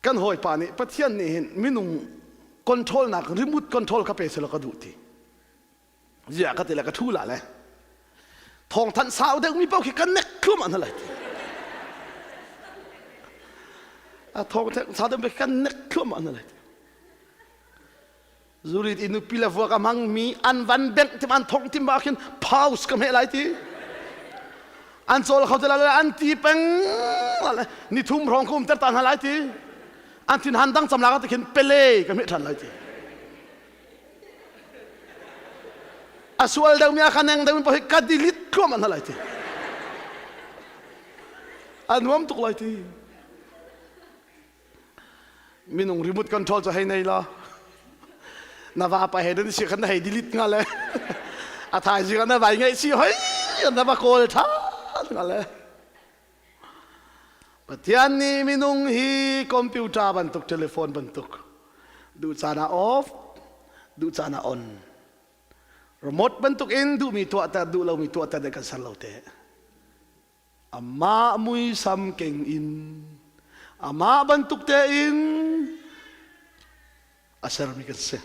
Kan hawipa nih Pathian nih hin minung control nak remote control ka pe selaw ka duh ti. Zia ka ti le ka thu la le. Thawng thanh sau deuh mi paoh khi kan nek thlum an lai ti. A thawng thanh sau deuh mi kan nek thlum an lai ti. Zurit i nupi le vuak a hmangmi an van bengh tim an thongh tim ah khin pause ka hmeh lai ti. An cawl kho te lai an ti peng ni thum hrawng ka umter ta hna lai ti. An thin han dang cam la ka ti khin pele ka hmeh ṭhan lai ti. A sual deuh mi a ka neng deuh mi paoh hi ka delete thluahmah hna lai ti. A nuam tuk lai ti. Minung remote control cu hei nei la. Na vapa he nan si khan na hei delete nga le. A thaizing ah na vai ngaih si hoi na va kawl ṭhan nga le. Pathian nih minung hi computer bantuk telephone bantuk duh caan ah off duh caan ah on remote bantuk in duhmi tuahter duh lomi tuahter ding kan ser lo te amah muisam keng in amah bantuk tein a sermi kan si.